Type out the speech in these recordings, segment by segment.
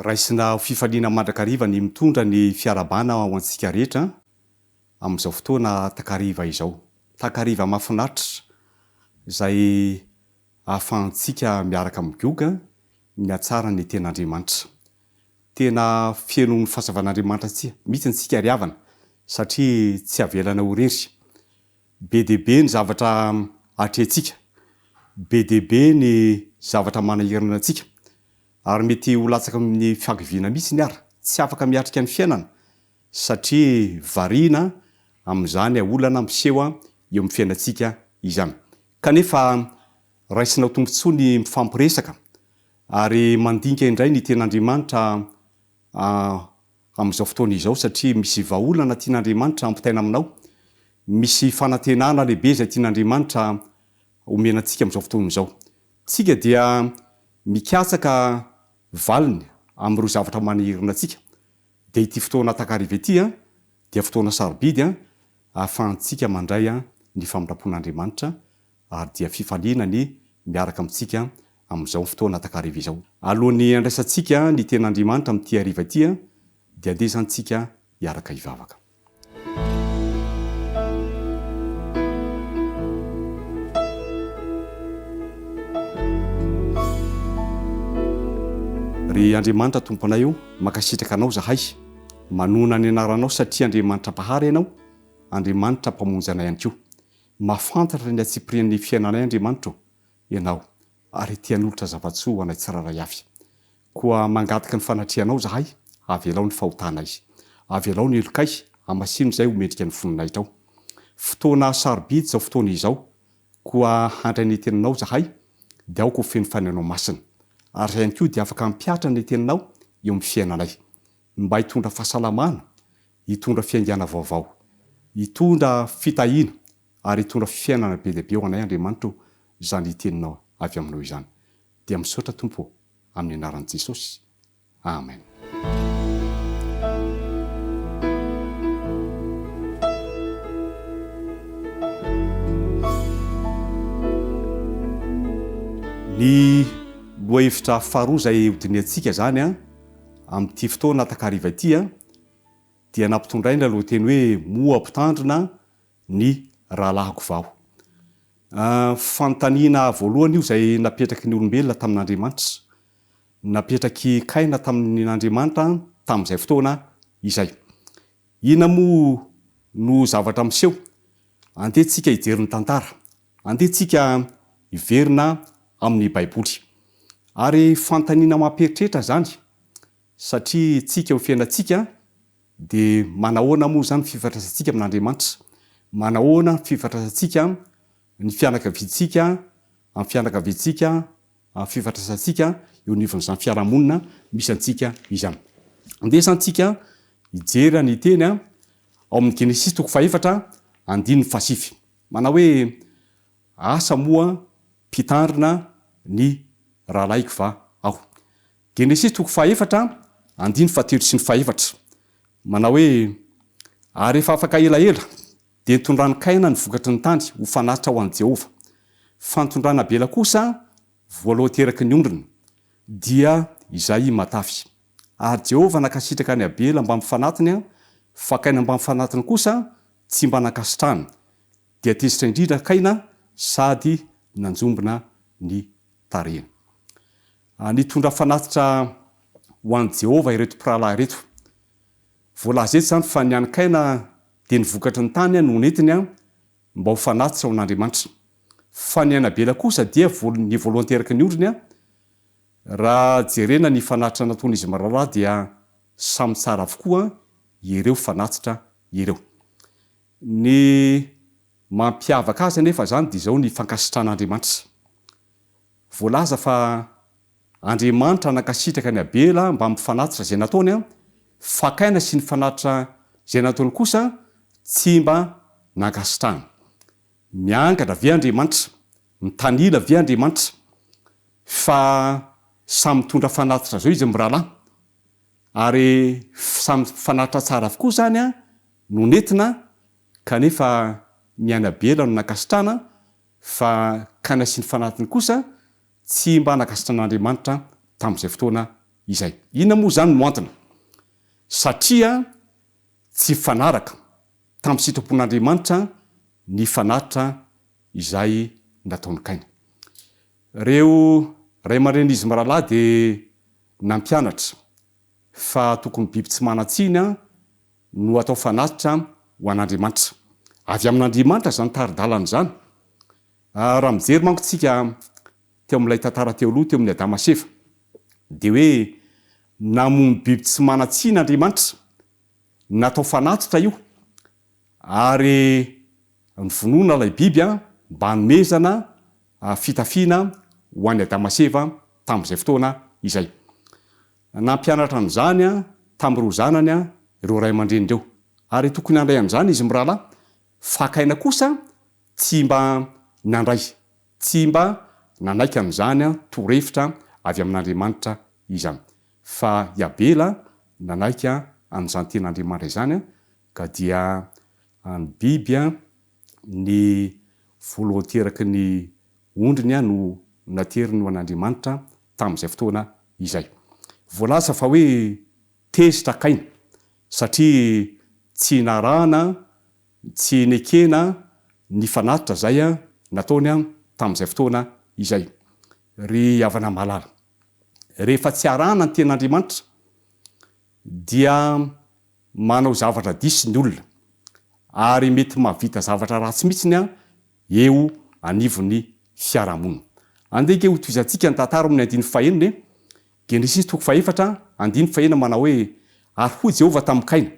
Raisina ho fifaliana mandrakariva ny mitondra ny fiarahabana ho antsika rehetra amin'izao fotoana takariva izao. Takariva mahafinaritra izay ahafahantsika miaraka migoka ny hatsaran'ny Tenin'Andriamanitra. Tena feno ny fahasavan'Andriamanitra antsika mihitsy antsika ry havana satria tsy avelana ho irery. Be dia be ny zavatra atrehintsika, be dia be ny zavatra manahirana antsika ary mety ho latsaka amin'ny fahakiviana mihitsy ary tsy afaka miatrika ny fiainana satria variana amin'izany olana miseho eo amin'ny fiainantsika izany. Kanefa raisina ho tombontsoa ny mifampiresaka ary mandinika indray ny Tenin'Andriamanitra amin'izao fotoana izao satria misy vahaolana tian'Andriamanitra hampitaina aminao, misy fanantenana lehibe izay tian'Andriamanitra omena antsika amin'izao fotoana izao. Tsika dia mikatsaka valiny amin'ireo zavatra manahirana antsika, dia ity fotoana takariva ity dia fotoana sarobidy ahafahantsika mandray ny famindram-pon'Andriamanitra ary dia fifaliana ny miaraka amintsika amin'izao fotoana takariva izao. Alohan'ny handraisantsika ny Tenin'Andriamanitra amin'ity hariva ity dia andeha izany tsika hiaraka hivavaka. Ry Andriamanitra Tomponay o, mankasitraka Anao zahay, manohana ny Anaranao satria Andriamanitra Mpahary Ianao, Andriamanitra Mpamonjy anay ihany koa. Mahafantatra ny hatsipirian'ny fiainanay Andriamanitra o, Ianao, ary te hanolotra zava-tsoa ho anay tsirairay avy. Koa mangataka ny fanatrehanao izahay, avelao ny fahotanay. Avelao ny helokay, hamasino izay ho mendrika ny voninahitrao. Fotoana sarobidy izao fotoana izao, koa handray ny Teninao izahay, dia aoka ho feno Fanahinao Masina. Ary izahay ihany koa dia afaka hampihatra ny Teninao eo amin'ny fiainanay. Mba hitondra fahasalamana, hitondra fiaingàna vaovao, hitondra fitahiana ary hitondra fiainana be dia be ho anay Andriamanitra o, izany Teninao avy Aminao izany. Dia misaotra Tompo ô, amin'ny anaran'i Jesosy. Amen. Ny lohahevitra faharoa izay hodinihantsika izany an, amin'ity fotoana takariva ity an, dia nampitondraina lohateny hoe Moa mpitandrina ny rahalahiko vao. Fanontaniana voalohany io izay napetraky ny olombelona tamin'Andriamanitra. Napetrak'i Kaina tamin'Andriamanitra tamin'izay fotoana izay. Inona moa no zavatra miseho? Andeha tsika hijery ny tantara. Andeha tsika hiverina amin'ny Baiboly. Ary fanontaniana mampieritreritra izany, satria tsika eo fiainantsika Dia manahoana moa izany ny fifandraisantsika amin'Andriamanitra? Manahoana ny fifandraisantsika ny fianakaviantsika amin'ny fianakaviantsika amin'ny fifandraisantsika eo anivon'izany fiarahamonina misy antsika izany? Andeha izany tsika hijery ny teny ao amin'ny Genesisy toko fahefatra andininy fahasivy. Manao hoe, Asa moa mpitandrina ny rahalahiko va aho? Genesisy toko fahaefatra, andininy fahatelo sy ny fahefatra, manao hoe, Ary rehefa afaka elaela, dia nitondran'i Kaina ny vokatry ny tany ho fanatitra ho an'i Jehovah. Fa nitondran'i Abela kosa voalohan-teraky ny ondriny, dia izay matavy. Ary Jehovah nankasitraka an'i Abela mbamin'ny fanatiny, fa Kaina mbamin'ny fanatiny kosa tsy mba nankasitrahany. Dia tezitra indrindra Kaina sady nanjombona ny tarehiny. Nitondra fanatitra ho an'i Jehovah ireto mpirahalahy ireto. Voalaza eto izany fa ny an'i Kaina dia ny vokatry ny tany no nentiny mba ho fanatitra ho an'Andriamanitra. Fa ny an'i Abela kosa dia ny voalohan-teraky ny ondriny. Raha jerena ny fanatitra nataon'izy mirahalahy dia samy tsara avokoa ireo fanatitra ireo. Ny mampiavaka azy anefa izany dia izao ny fankasitran'Andriamanitra. Voalaza fa Andriamanitra nankasitraka an'i Abela mbamin'ny fanatitra izay nataony, fa Kaina sy ny fanatitra izay nataony kosa tsy mba nankasitrahany. Miangatra ve Andriamanitra? Mitanila ve Andriamanitra? Fa samy mitondra fanatitra izao izy mirahalahy, ary samy fanatitra tsara avokoa izany no nentina, kanefa ny an'i Abela no nankasitrahana, Fa Kana sy ny fanatiny kosa tsy mba nankasitran'Andriamanitra tamin'izay fotoana izay. Inona moa izany no antony? Satria tsy mifanaraka tamin'ny sitrapon'Andriamanitra ny fanatitra izay nataon'i Kaina. Ireo ray aman-drenin'izy mirahalahy dia nampianatra fa tokony biby tsy manan-tsiny no atao fanatitra ho an'Andriamanitra. Avy amin'Andriamanitra izany tari-dalana izany. Raha mijery manko tsika teo amin'ilay tantara teo aloha teo amin'i Adama sy Eva dia hoe namono biby tsy manan-tsiny Andriamanitra, natao fanatitra io ary novonoina ilay biby mba hanomezana fitafiana ho an'i Adama sy Eva tamin'izay fotoana izay. Nampianatra an'izany tamin'ireo zanany ireo ray aman-dreny ireo ary tokony handray an'izany izy mirahalahy fa Kaina kosa tsy mba nandray, tsy mba nanaiky an'izany torohevitra avy amin'Andriamanitra izany. Fa i Abela nanaiky an'izany tenin'Andriamanitra izany, ka dia ny biby, ny voalohan-teraky ny ondriny no nateriny ho an'Andriamanitra tamin'izay fotoana izay. Voalaza fa hoe tezitra Kaina, satria tsy narahana Tsy nekena ny fanatitra izay nataony tamin'izay fotoana izay. Ry havana malala, rehefa tsy arahana ny tenin'Andriamanitra dia manao zavatra diso ny olona ary mety mahavita zavatra ratsy mihitsy eo anivon'ny fiarahamonina. Andeha ange hotohizantsika ny tantara ao amin'ny andininy fahenina e! Genesisy toko fahefatra, andininy fahenina manao hoe, Ary hoy Jehovah tamin'i Kaina,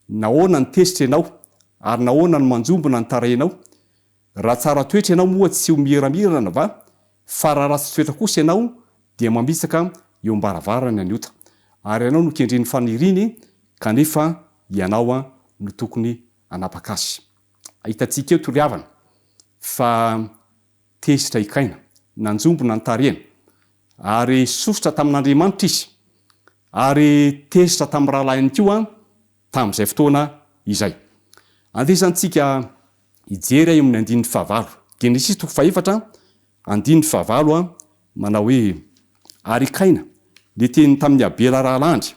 Nahoana no tezitra ianao, ary nahoana no manjombona ny tarehinao? Raha tsara toetra ianao moa tsy ho miramirana va? Fa raha ratsy toetra kosa ianao dia mamitsaka eo am-baravarana ny ota. Ary ianao no kendren'ny faniriany, kanefa ianao no tokony hanapaka azy. Hitantsika eto ry havana fa tezitra i Kaina, nanjombona ny tarehiny, ary sosotra tamin'Andriamanitra izy, ary tezitra tamin'ny rahalahiny koa tamin'izay fotoana izay. Andesantsika hijery eo amin'ny andininy fahavalo. Genesisy toko fahefatra, andininy fahavalo, manao hoe, Ary i Kaina niteny tamin'i Abela rahalahiny,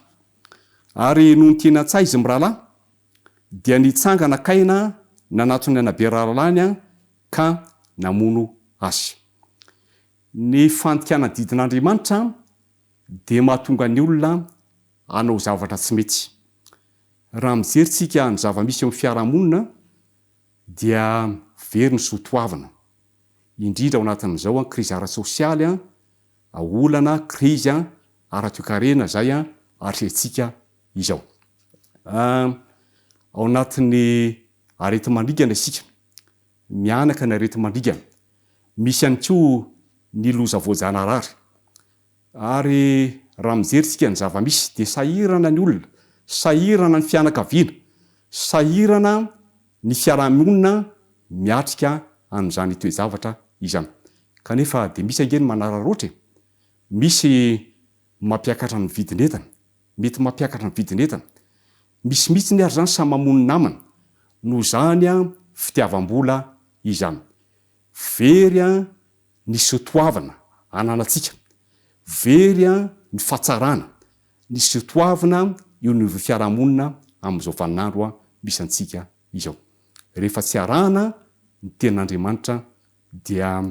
ary nony teny an-tsaha izy mirahalahy, dia nitsangana Kaina nanatona an'i Abela rahalahiny ka namono azy. Ny fandikana didin'Andriamanitra dia mahatonga ny olona hanao zavatra tsy mety. Raha mijery tsika ny zava-misy eo amin'ny fiarahamonina dia very ny soa toavina, indrindra ao anatin'izao krizy ara-tsosialy, olana, krizy ara-toekarena izay atrehintsika izao. Ao anatin'ny areti-mandringana isika. Mihanaka ny areti-mandringana. Misy ihany koa ny loza voajanahary. Ary raha mijery isika ny zava-misy dia sahirana ny olona, sahirana ny fianakaviana, sahirana ny fiarahamonina miatrika an'izany toe-javatra izany. Kanefa dia misy ange ny manararaotra e! Misy mampiakatra ny vidin'entana, mety mampiakatra ny vidin'entana. Misy mihitsiny ary izany samy mamono namana noho izany fitiavam-bola izany. Very ny sotoavina ananantsika, very ny fahatsarana, ny sotoavina eo anivon'ny fiarahamonina amin'izao vaninandro misy antsika izao. Rehefa tsy arahana ny tenin'Andriamanitra dia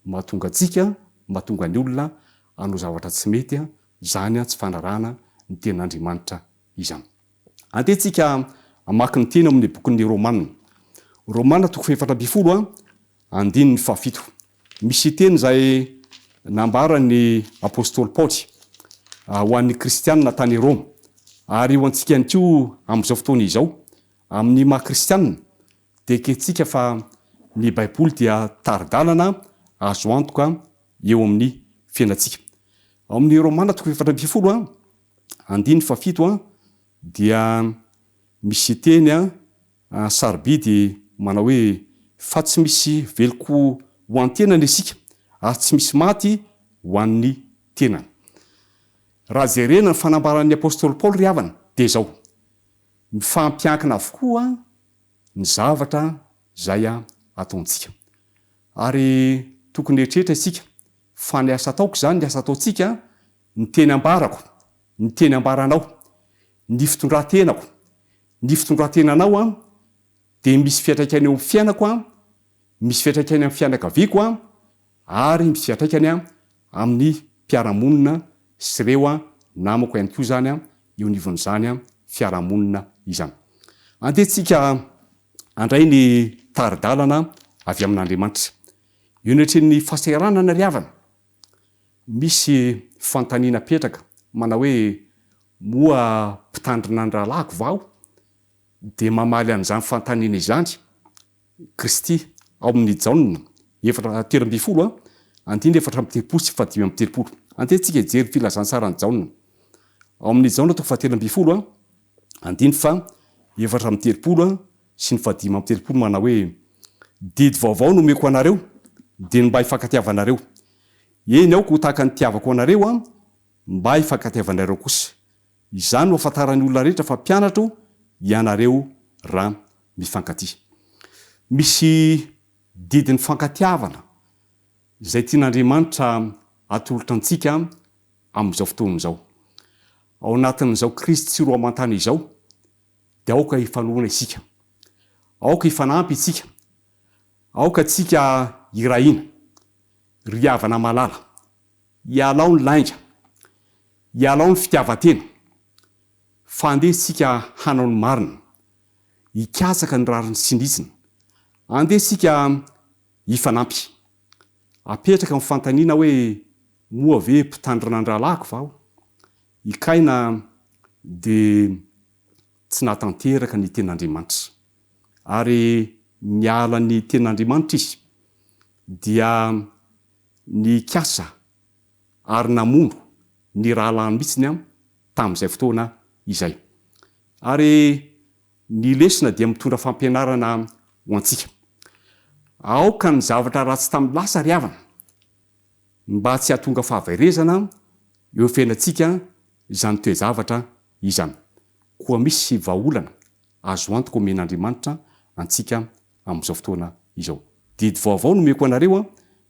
mahatonga antsika, mahatonga ny olona hanao zavatra tsy mety izany tsy fanarahana ny tenin'Andriamanitra izany. Andeha tsika hamaky ny teny ao amin'ny bokin'ny Romana. Romana toko fahefatra ambinifolo andininy fahafito. Misy teny izay nambaran'ny apostoly Paoly ho an'ny kristianina tany Roma ary ho antsika ihany koa amin'izao fotoana izao. Amin'ny maha kristianina dia ekentsika fa ny Baiboly dia tari-dalana azo antoka eo amin'ny fiainantsika. Ao amin'ny Romana toko 14 andininy fahafito dia misy teny sarobidy manao hoe, Fa tsy misy velon-ko ho an-tenany isika, ary tsy misy maty ho an'ny tenany. Raha jerena ny fanambaran'ny apostoly Paoly ry havana dia izao, mifampiankina avokoa ny zavatra izay ataontsika. Ary tokony hieritreritra isika fa ny asa ataoko izany, ny asa ataontsika, ny teny ambarako. Ny teny ambaranao, ny fitondran-tenako, ny fitondran-tenanao an, dia misy fiantraikany eo amin'ny fiainako an, misy fiantraikany amin'ny fianakaviako an, ary misy fiantraikany an amin'ny mpiara-monina sy ireo an namako ihany koa izany an eo anivon'izany an fiarahamonina izany. Andeha tsika handray ny tari-dalana avy amin'Andriamanitra. Eo anatrehan'ny fahasahiranana ry havana, misy fanontaniana apetraka manao hoe moa mpitandrina ny rahalahiko va aho? Dia mamaly an'izany fanontaniana izany Kristy ao amin'ny Jaona efatra 13 andininy 34 sy 35. Andeha tsika hijery ny filazantsaran'i Jaona. Ao amin'ny Jaona toko fahatelo 13 andininy faha 34 sy ny faha 35 manao hoe, Didy vaovao no omeko anareo, dia ny mba hifankatiavanareo. Eny, aoka ho tahaka ny nitiavako anareo aho, mba hifankatiavanareo kosa. Izany no ahafantaran'ny olona rehetra fa mpianatro ianareo raha mifankatia. Misy didin'ny fankatiavana izay tian'Andriamanitra atolotra antsika amin'izao fotoana izao. Ao anatin'izao krizy tsy roa aman-tany izao dia aoka hifanohana isika. Aoka hifanampy isika. Aoka isika hiray hina. Ry havana malala, ialao ny lainga, ialao ny fitiavan-tena, fa andeha isika hanao ny marina, hikatsaka ny rariny sy ny hitsiny. Andeha isika hifanampy. Apetraka ny fanontaniana hoe, Moa ve mpitandrina ny rahalahiko va aho? I Kaina dia tsy nahatanteraka ny tenin'Andriamanitra. Ary niala ny tenin'Andriamanitra izy, dia nikasa ary namono ny rahalahiny mihitsiny tamin'izay fotoana izay. Ary ny lesona dia mitondra fampianarana ho antsika. Aoka ny zavatra ratsy tamin'ny lasa ry havana mba tsy hahatonga fahaverezana eo fiainantsika izany toe-javatra izany. Koa misy vahaolana azo antoka omen'Andriamanitra antsika amin'izao fotoana izao. Didy vaovao no omeko anareo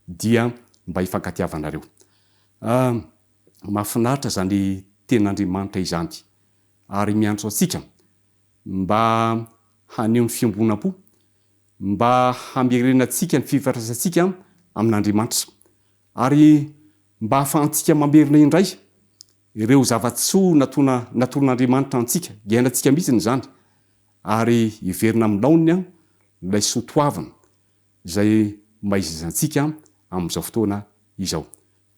dia mba hifankatiavanareo. Ah, mahafinaritra izany tenin'Andriamanitra izany ary miantso antsika mba haneho ny fiombonam-po, mba hamerenantsika ny fifandraisantsika amin'Andriamanitra ary mba hahafahantsika mamerina indray ireo zava-tsoa natona natoron'Andriamanitra antsika, iainantsika mihitsiny izany, ary hiverina amin'ny laoniny ilay soa toavina izay maizina antsika amin'izao fotoana izao.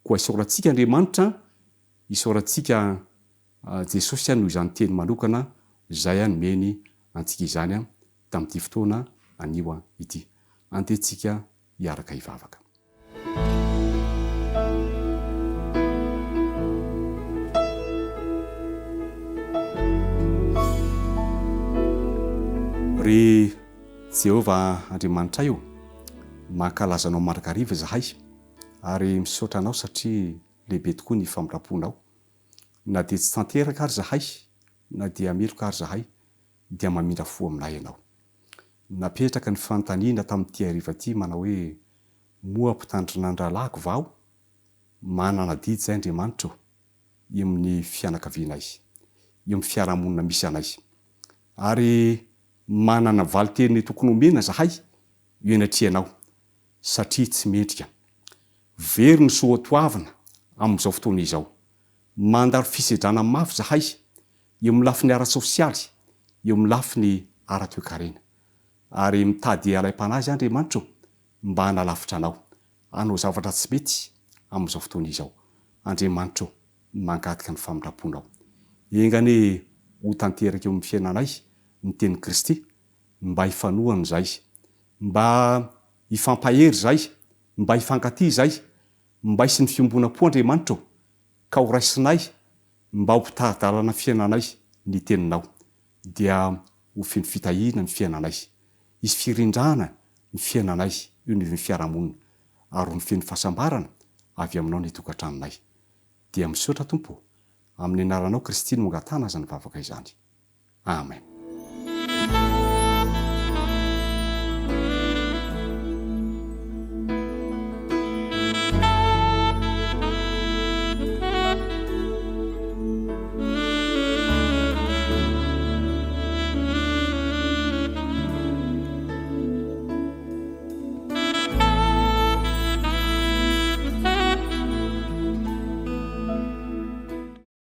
Koa isaorantsika Andriamanitra, isaorantsika Jesosy noho izany teny manokana izay nomeny antsika izany tamin'ity fotoana anio ity. Andeha tsika hiaraka hivavaka. Ry Jehovah Andriamanitray ô, mankalaza Anao mandrakariva izahay, ary misaotra Anao satria lehibe tokoa ny famindram-ponao. Na dia tsy tanteraka ary izahay, na dia meloka ary izahay, dia mamindra fo aminay Ianao. Napetraka ny fanontaniana tamin'ity hariva ity manao hoe, Moa mpitandrina ny rahalahiko va aho? Manana adidy izay Andriamanitra ô, eo amin'ny fianakavianay, eo amin'ny fiarahamonina misy anay. Ary manana valin-teny tokony homena izahay eo anatrehanao, satria tsy mendrika. Very ny soatoavina amin'izao fotoana izao. Mandalo fisedrana mafy izahay eo amin'ny lafiny ara-tsosialy, eo amin'ny lafiny ara-toekarena. Ary mitady alaim-panahy izahay Andriamanitra ô, mba hanalavitra Anao, hanao zavatra tsy mety amin'izao fotoana izao. Andriamanitra ô, mangataka ny famindram-ponao. Enga anie ho tanteraka eo amin'ny fiainanay ny tenin'i Kristy, mba hifanohana izahay, mba hifampahery izahay, mba hifankatia izahay, mba hisy ny fiombonam-po Andriamanitra ô, ka ho raisinay mba ho mpitari-dalana fiainanay ny teninao, dia ho feno fitahiana ny fiainanay, hisy firindrana ny fiainanay eo anivon'ny fiarahamonina, ary ho feno fahasambarana avy aminao ny tokantranonay. Dia misaotra Tompo ô, amin'ny anaranao Kristy no angatahana izany vavaka izany. Amen.